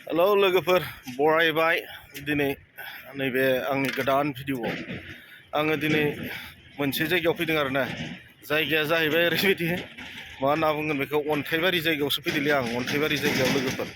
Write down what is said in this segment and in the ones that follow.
hello लोगोफोर बरायबाय दिनै नैबे आंनि गोदान भिडिअ'आव आङो दिनै मोनसे जायगायाव फैदों आरोना जायगाया जाहैबाय ओरैबायदि मा होनना बुंगोन बेखौ अन्थाइबारि जायगायावसो फैदोंलै आं अन्थाइबारि जायगायाव लोगोफोर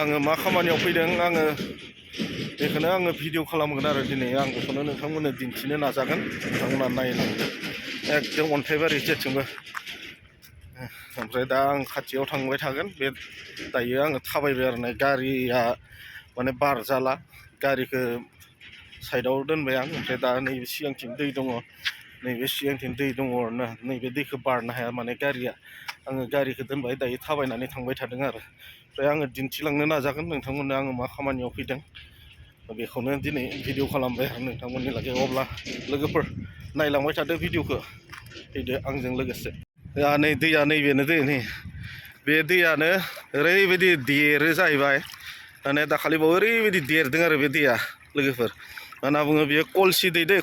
आङो मा खामानियाव फैदों आङो बेखौनो आङो भिडिअ खालामगोन आरो दिनै आं बेखौनो नोंथांमोननो दिन्थिनो नाजागोन नोंथांमोना नायलांदो एकदम अन्थाइबारि जेथिंबो ओमफ्राय दा आं खाथियाव थांबाय थागोन बे दायो आङो थाबायबाय आरो ना गारिया माने बार जाला गारिखौ साइडआव दोनबाय आं ओमफ्राय दा नैबे सिगांथिं दै दङ नैबे सिगांथिं दै दङ आरोना नैबे दैखौ बारनो हाया माने गारिया आङो गारिखौ दोनबाय दायो थाबायनानै थांबाय थादों आरो ओमफ्राय आङो दिन्थिलांनो नाजागोन नोंथांमोननो आङो मा खामानियाव फैदों बेखौनो दिनै भिडिअ खालामबाय आरो नोंथांमोननि लागै अब्ला लोगोफोर नायलांबाय थादो भिडिअखौ फैदो आंजों लोगोसे नै दैया नैबेनो दै नै बे दैयानो ओरैबायदि देरो जाहैबाय माने दाखालिबाव ओरैबायदि देरदों आरो बे दैया लोगोफोर मा होनना बुङो बेयो कलसि दै दै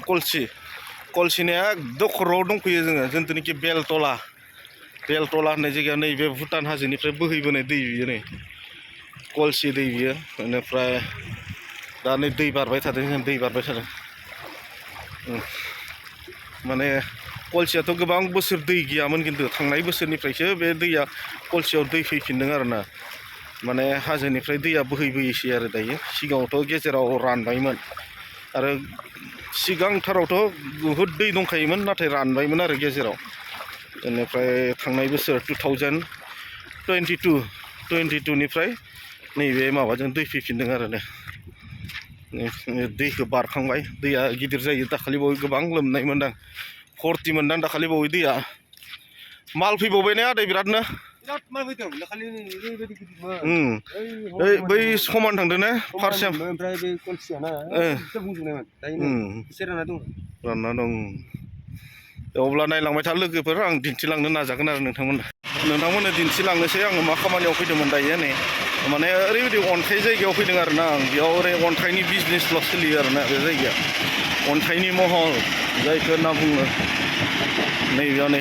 कलसिनि एकदम खर'आव दंफैयो जोङो जिथुनाखि बेलतला होननाय जायगायाव नैबे भुटान हाजोनिफ्राय बोहैबोनाय दै बियो नै कलसि दै बियो बेनिफ्राय दा नै दै बारबाय थादों दै बारबाय थादों माने कलसियाथ' गोबां बोसोर दै गैयामोन खिन्थु थांनाय बोसोरनिफ्रायसो बे दैया कलसियाव दै फैफिनदों आरोना माने हाजोनिफ्राय दैया बोहैबोयोसै आरो दायो सिगाङावथ' गेजेराव रानबायमोन आरो सिगांथारावथ' बहुद दै दंखायोमोन नाथाय रानबायमोन आरो गेजेराव बेनिफ्राय थांनाय बोसोर 2022निफ्राय नैबे माबाजों दै फैफिनदों आरो दैखौ बारखांबाय दैया गिदिर जायो दाखालिबावै गोबां लोमनाय मोनदां 40 मोनदां दाखालिबावै दैया माल फैबावबाय ने आदै बिरादनो बै समान थांदों ने फारसेम रानना दं अब्ला नायलांबाय था लोगोफोर आं दिन्थिलांनो नाजागोन आरो नोंथांमोननो दिन्थिलांनोसै आङो मा खामानियाव फैदोंमोन दायो नै माने ओरैबायदि अन्थाइ जायगायाव फैदों आरोना आं बेयाव ओरै अन्थाइनि बिजनेसल' सोलियो आरोना बे जायगाया अन्थाइनि महल जायखौ होनना बुङो नैबेयाव नै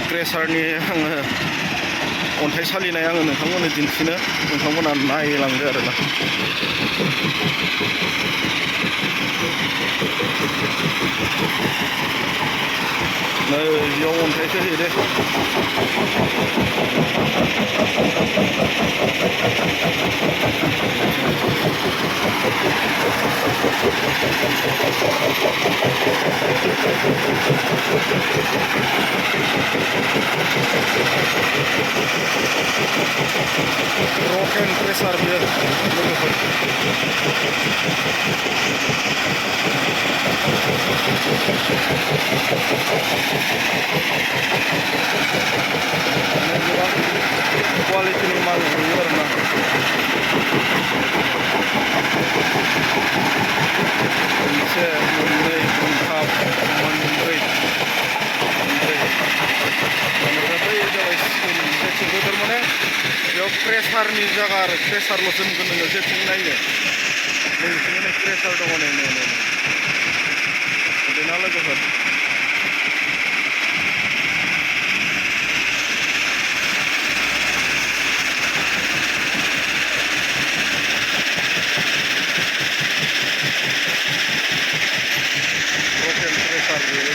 क्रेसारनि आङो अन्थाइ सालिनाय आङो नोंथांमोननो दिन्थिनो नोंथांमोना नायलांदो आरोना नै बेयाव अन्थाइसो होयो दे रक एन्ड प्रेसार बियो लोगोफोर गोबां कुवालिटिनि माल होयो आरोना मोनसे मोननै मोनथाम मोनब्रै बेनिफ्राय बै जाबाय जेथिंबो थारमाने बेयाव प्रेसारनि जायगा आरो प्रेसारल'सो नुगोन नोङो जेथिं नायो नैथिंनो प्रेसार दङ नै बिदिना लोगोफोर प्रेसार बेयो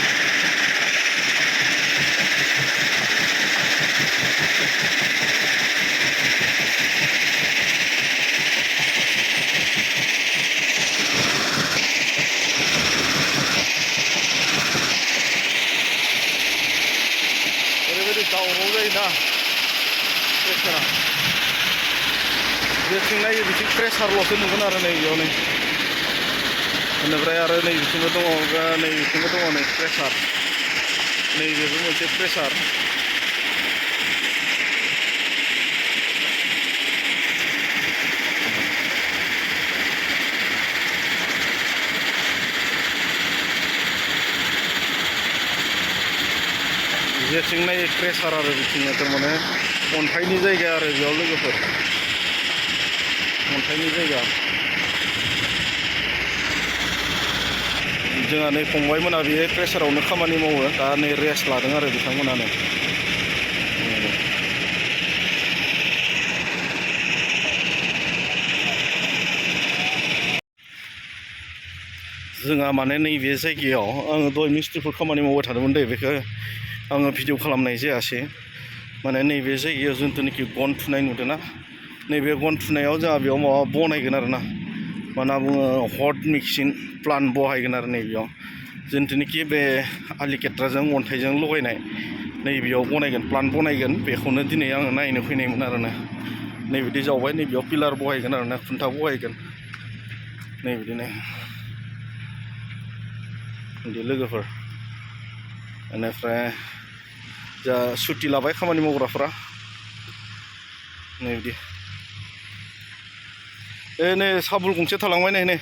ओरैबायदि दावराव जायोना प्रेसारा जेथिं नायो बिथिं प्रेसारल'सो नुगोन आरो नै बेयाव नै बेनिफ्राय आरो नै बिथिंबो दङ नै प्रेसार नैबेबो मोनसे प्रेसार जेथिं नायो प्रेसार आरो बिथिंनो थारमाने अन्थाइनि जायगा आरो बेयाव लोगोफोर अन्थाइनि जायगा जोंहा नै फंबायमोना बे प्रेसारावनो खामानि मावो दा नै रेस्ट लादों आरो बिथांमोनानो जोंहा माने नैबे जायगायाव आङो दहाय मिस्ट्रिफोर खामानि मावबाय थादोंमोन दे बेखौ आङो भिडिअ खालामनाय जायासै माने नैबे जायगायाव जिथुनाखि गन थुनाय नुदोंना नैबे गन थुनायाव जोंहा बेयाव माबा बनायगोन आरो ना मा होनना बुङो हट मिक्सिं प्लान्ट बहायगोन आरो नैबेयाव जिथुनाखि बे आलिकेट्राजों अन्थाइजों लगायनाय नैबेयाव बनायगोन प्लान्ट बनायगोन बेखौनो दिनै आङो नायनो फैनायमोन आरोना नैबिदि जावबाय नैबेयाव पिलार बहायगोन आरोना खुन्था बहायगोन नैबिदिनो बिदि लोगोफोर बेनिफ्राय जा सुटि लाबाय खामानि मावग्राफ्रा नैबिदि नै साबुल गंसे थालांबाय नै नै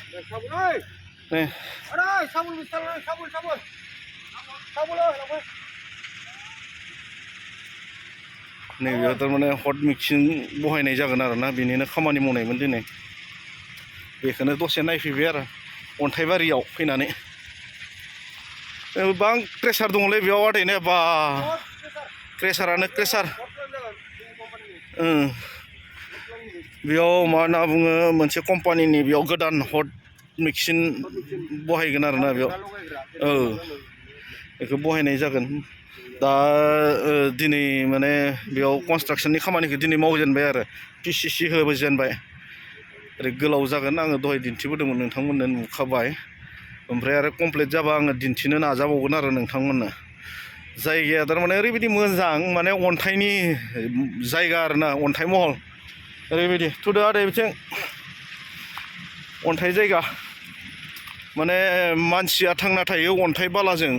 नैबेयाव थारमाने हट मिक्सिं बहायनाय जागोन आरोना बेनिनो खामानि मावनायमोन दिनै बेखौनो दसे नायफैबाय आरो अन्थाइबारियाव फैनानै गोबां प्रेसार दङलै बेयाव आदैनो बा प्रेसारानो प्रेसार बेयाव मा होनना बुङो मोनसे कम्पानिनि बेयाव गोदान हट मिक्सिं बहायगोन आरोना बेयाव बेखौ बहायनाय जागोन दा दिनै माने बेयाव कनस्ट्राक्सननि खामानिखौ दिनै मावजेनबाय आरो पिसिसि होजेनबाय ओरै गोलाव जागोन आङो दहाय दिन्थिबोदोंमोन नोंथांमोननो नुखाबाय ओमफ्राय आरो कमप्लिट जाबा आङो दिन्थिनो नाजाबावगोन आरो नोंथांमोननो जायगाया थारमाने ओरैबायदि मोजां माने अन्थाइनि जायगा आरोना अन्थाइ महल ओरैबायदि थुदो आदै बिथिं अन्थाइ जायगा माने मानसिया थांना थायो अन्थाइ बालाजों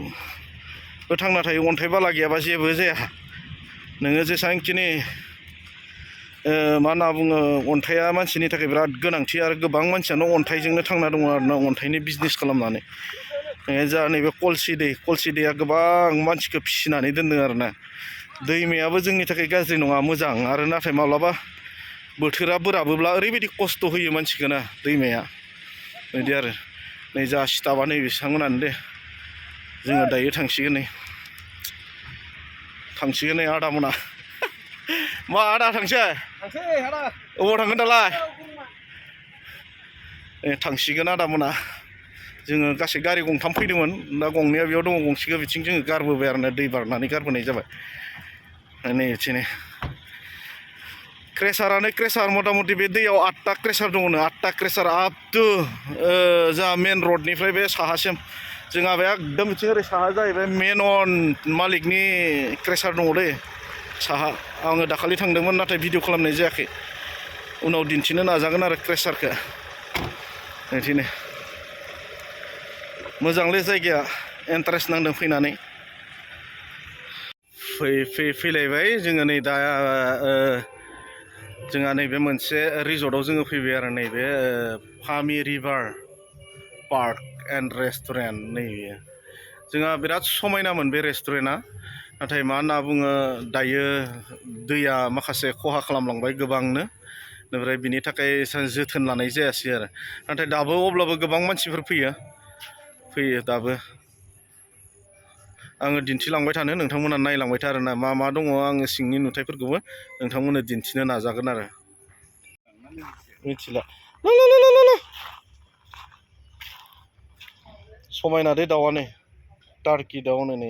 थांना थायो अन्थाइ बाला गैयाबा जेबो जाया नोङो जेसेबांखिनि मा होनना बुङो अन्थाइया मानसिनि थाखाय बिराद गोनांथि आरो गोबां मानसियानो अन्थाइजोंनो थांना दङ आरोना अन्थाइनि बिजनेस खालामनानै जा नैबे कलसि दैया गोबां मानसिखौ फिसिनानै दोनदों आरोना दैमायाबो जोंनि थाखाय गाज्रि नङा मोजां आरो नाथाय माब्लाबा बोथोरा बोराबोब्ला ओरैबायदि खस्थ' होयो मानसिखौना दैमाया बिदि आरो नै जा स्टाफा नै बिथांमोनानो दे जोङो दायो थांसिगोन नै आदा मोना मा आदा थांसै अबाव थांगोन दालाय थांसिगोन आदा मोना जोङो गासै गारि गंथाम फैदोंमोन दा गंनैया बेयाव दङ गंसेखौ बिथिं जोङो गारबोबाय आरोना दै बारनानै गारबोनाय जाबाय नै बिथिंनो क्रेसार मथा मथि बे दैयाव 8टा क्रेसार दङनो 8टा क्रेसार आप टु जोंहा मेन रडनिफ्राय बे साहासिम जोंहा बे एकदम बिथिं ओरै साहा जाहैबाय मेनन मालिकनि क्रेसार दङ दै साहा आङो दाखालि थांदोंमोन नाथाय भिडिअ खालामनाय जायाखै उनाव दिन्थिनो नाजागोन आरो क्रेसारखौ बिदिनो मोजांलै जायगाया इन्टारेस्ट नांदों फैनानै फैलायबाय जोङो नै दा जोंहा नैबे मोनसे रिजर्टआव जोङो फैबाय आरो नैबे फामि रिभार पार्क एन्ड रेस्टुरेन्ट नैबे जोंहा बिराद समायनामोन बे रेस्टुरेन्टआ नाथाय मा होनना बुङो दायो दैया माखासे खहा खालामलांबाय गोबांनो ओमफ्राय बिनि थाखाय जोथोन लानाय जायासै आरो नाथाय दाबो अब्लाबो गोबां मानसिफोर फैयो दाबो आङो दिन्थिलांबाय थानो नोंथांमोना नायलांबाय था आरोना मा मा दङ आङो सिंनि नुथायफोरखौबो नोंथांमोननो दिन्थिनो नाजागोन आरो मिथिला समायना दै दाउआनो टार्कि दाउनो नै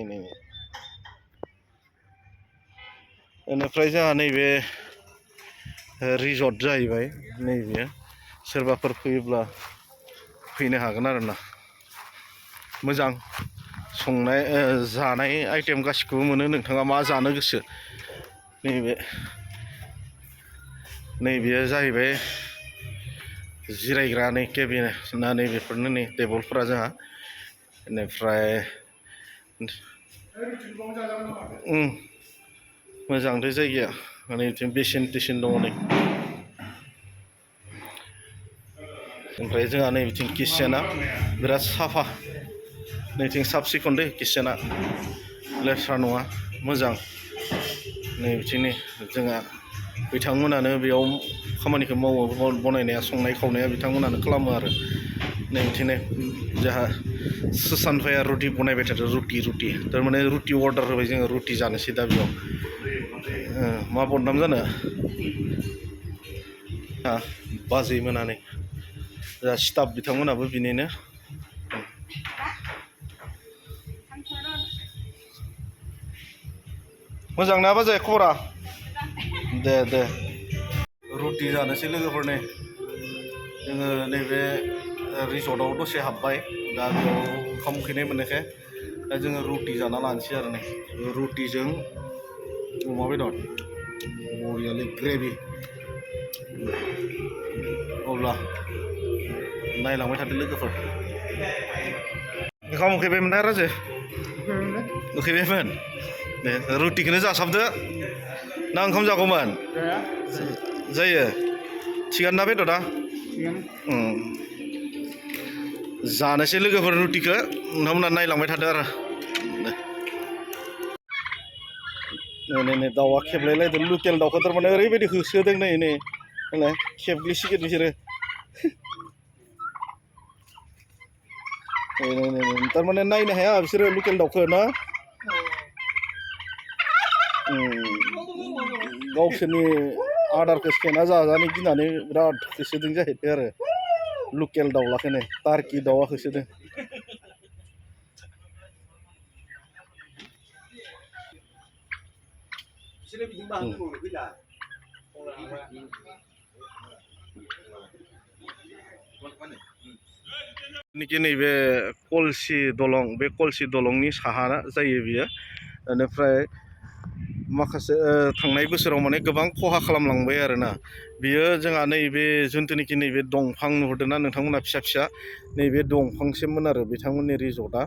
बेनिफ्राय जोंहा नैबे रिजर्ट जाहैबाय नैबे सोरबाफोर फैयोब्ला फैनो हागोन आरोना मोजां संनाय जानाय आइटेम गासिखौबो मोनो नोंथाङा मा जानो गोसो नैबेयो जाहैबाय जिरायग्रा नै केबिन ना नैबेफोरनो नै टेबोलफोरा जोंहा बेनिफ्राय मोजांथार जायगाया माने बिथिं बेसिन टेसिन दङ नै ओमफ्राय जोंहा नै बिथिं किचेना बिराद साफा नैथिं साब सिखन दै किचेना लेथ्रा नङा मोजां नै बिथिंनि जोंहा बिथांमोनानो बेयाव खामानिखौ मावो बनायनाया संनाय खावनाया बिथांमोनानो खालामो आरो नै बिथिंनो जोंहा सुसानफाया रुटि बनायबाय थादों रुटि थारमाने रुटि अर्डार होबाय जोङो रुटि जानोसै दा बेयाव मा बदनाम जानो बाजै मोनानै जा स्टाफ बिथांमोनाबो बिनिनो मोजां ना बाजै खबरा दे रुटि जानोसै लोगोफोरनि जोङो नैबे रिसर्टआव दसे हाबबाय दा बेयाव ओंखाम उखैनाय मोननायखाय दा जोङो रुटि जाना लानोसै आरो नै रुटिजों अमा बेदर बरियालै ग्रेभि अब्ला नायलांबाय थादो लोगोफोर ओंखाम उखैबायमोन ना राजो उखैबायमोन दे रुटिखौनो जासाबदो ना ओंखाम जागौमोन जायो थिगानो ना बेदरा जानोसै लोगोफोर रुटिखौ नोंथांमोना नायलांबाय थादो आरो नै दाउआ खेबलायलायदों लकेल दाउखौ थारमाने ओरैबायदि होसोदों नै खेबग्लिसिगोन बिसोरो थारमाने नायनो हाया बिसोरो लकेल दाउखौ ना गावसोरनि आदारखौ सेना जाजानो गिनानै बिराद होसोदों जाहैदों आरो लकेल दाउलाखौनो टार्कि दाउआ होसोदों नैबे कलसि दलं बे कलसि दलंनि साहा जायो बियो बेनिफ्राय माखासे थांनाय बोसोराव माने गोबां खहा खालामलांबाय आरोना बियो जोंहा नैबे जिथुनाखि नैबे दंफां नुहुरदोंना नोंथांमोना फिसा फिसा नैबे दंफांसिममोन आरो बिथांमोननि रिजर्टआ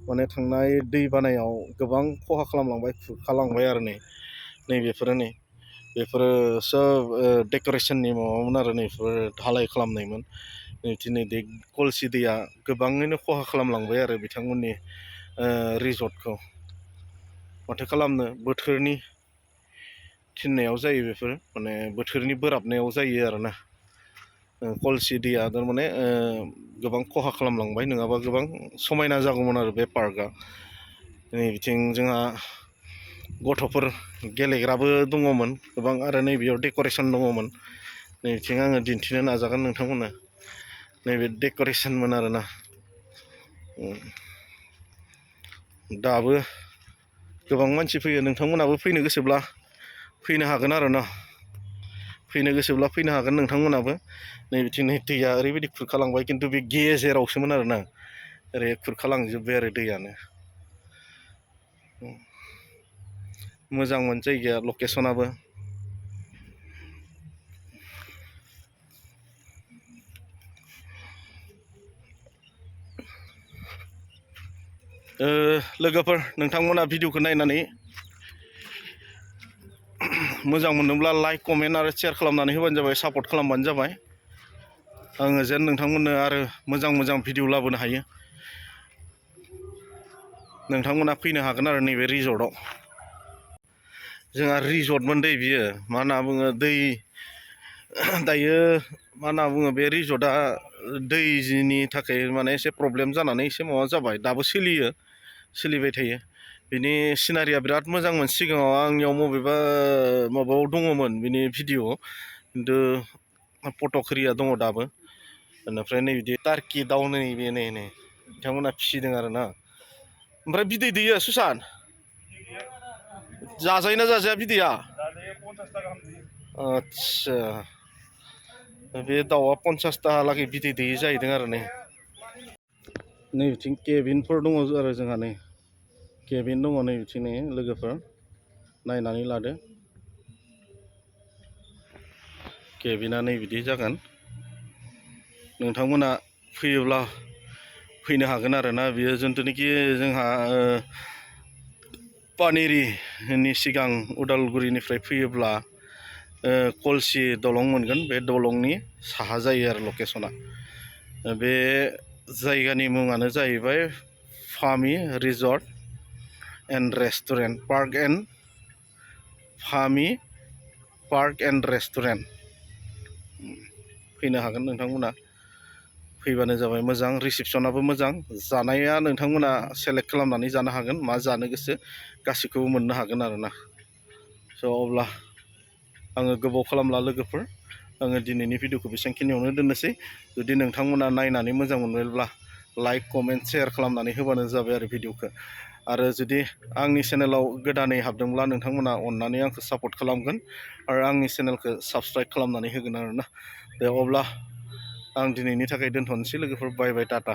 माने थांनाय दै बानायाव गोबां खहा खालामलांबाय खुरखालांबाय आरो बेफोरो बेफोरो सोब डेक'रेसननि माबामोन आरो बेफोर धालाय खालामनायमोन दिनै बे कलसि दैया गोबाङैनो खहा खालामलांबाय आरो बिथांमोननि रिजर्टखौ माथो खालामनो बोथोरनि थिननायाव जायो बेफोर माने बोथोरनि बोराबनायाव जायो आरोना कलसि दैया थारमाने गोबां खहा खालामलांबाय नङाबा गोबां समायना जागौमोन आरो बे पार्कआ नै बिथिं जोंहा गथ'फोर गेलेग्राबो दङमोन गोबां आरो नैबेयाव डेक'रेसन दङमोन नैबिथिं आङो दिन्थिनो नाजागोन नोंथांमोननो नैबे डेक'रेसनमोन आरोना दाबो गोबां मानसि फैयो नोंथांमोनाबो फैनो गोसोब्ला फैनो हागोन आरोना फैनो गोसोब्ला फैनो हागोन नोंथांमोनाबो नैबिथिं दैया ओरैबायदि खुरखालांबाय खिन्थु बे गेजेरावसोमोन आरोना ओरै खुरखालांजोब्बाय आरो दैयानो मोजांमोन जायगाया लकेसनाबो लोगोफोर नोंथांमोना भिडिअखौ नायनानै मोजां मोनदोंब्ला लाइक कमेन्ट आरो शेयार खालामनानै होबानो जाबाय सापर्ट खालामबानो जाबाय आङो जेन नोंथांमोननो आरो मोजां भिडिअ लाबोनो हायो नोंथांमोना फैनो हागोन आरो नैबे रिजर्टआव जोंहा रिजर्टमोन दै बियो मा होनना बुङो दै दायो मा होनना बुङो बे रिजर्टआ दैनि थाखाय माने एसे प्रब्लेम जानानै एसे माबा जाबाय दाबो सोलिबाय थायो बिनि सिनारिया बिराद मोजांमोन सिगाङाव आंनियाव मबेबा माबायाव दङमोन बिनि भिडिअ खिन्थु फटक एरिया दङ दाबो बेनिफ्राय नै बिदि टार्कि दाउ नैबे नै बिथांमोना फिसिदों आरोना ओमफ्राय बिदै दैयो सुसान जाजायोना जाजाया बिदैया आदसा बे दाउआ 50 ताहालागै बिदै दैयो जाहैदों आरो नै बिथिं केबिनफोर दङ आरो जोंहा नै केबिन दङ नै बिथिं लोगोफोर नायनानै लादो केबिना नै बिदि जागोन नोंथांमोना फैयोब्ला फैनो हागोन आरोना बियो जिथुनाखि जोंहा पानेरिनि सिगां उदालगुरिनिफ्राय फैयोब्ला कलसि दलं मोनगोन बे दलंनि साहा जायो आरो लकेसना बे जायगानि मुङानो जाहैबाय फामि रिजर्ट एन्ड रेस्टुरेन्ट फामि पार्क एन्ड रेस्टुरेन्ट फैनो हागोन नोंथांमोना फैबानो जाबाय मोजां रिसिपसनाबो मोजां जानाया नोंथांमोना सेलेक्ट खालामनानै जानो हागोन मा जानो गोसो गासैखौबो मोननो हागोन आरोना स' अब्ला आङो गोबाव खालामला लोगोफोर आङो दिनैनि भिडिअखौ बेसेबांखिनियावनो दोननोसै जुदि नोंथांमोना नायनानै मोजां मोनबायब्ला लाइक कमेन्ट शेयार खालामनानै होबानो जाबाय आरो भिडिअखौ आरो जुदि आंनि चेनेलाव गोदानै हाबदोंब्ला नोंथांमोना अननानै आंखौ सापर्ट खालामगोन आरो आंनि चेनेलखौ साबस्क्राइब खालामनानै होगोन आरोना दे अब्ला आं दिनैनि थाखाय दोनथ'नोसै लोगोफोर बाय बाय टाटा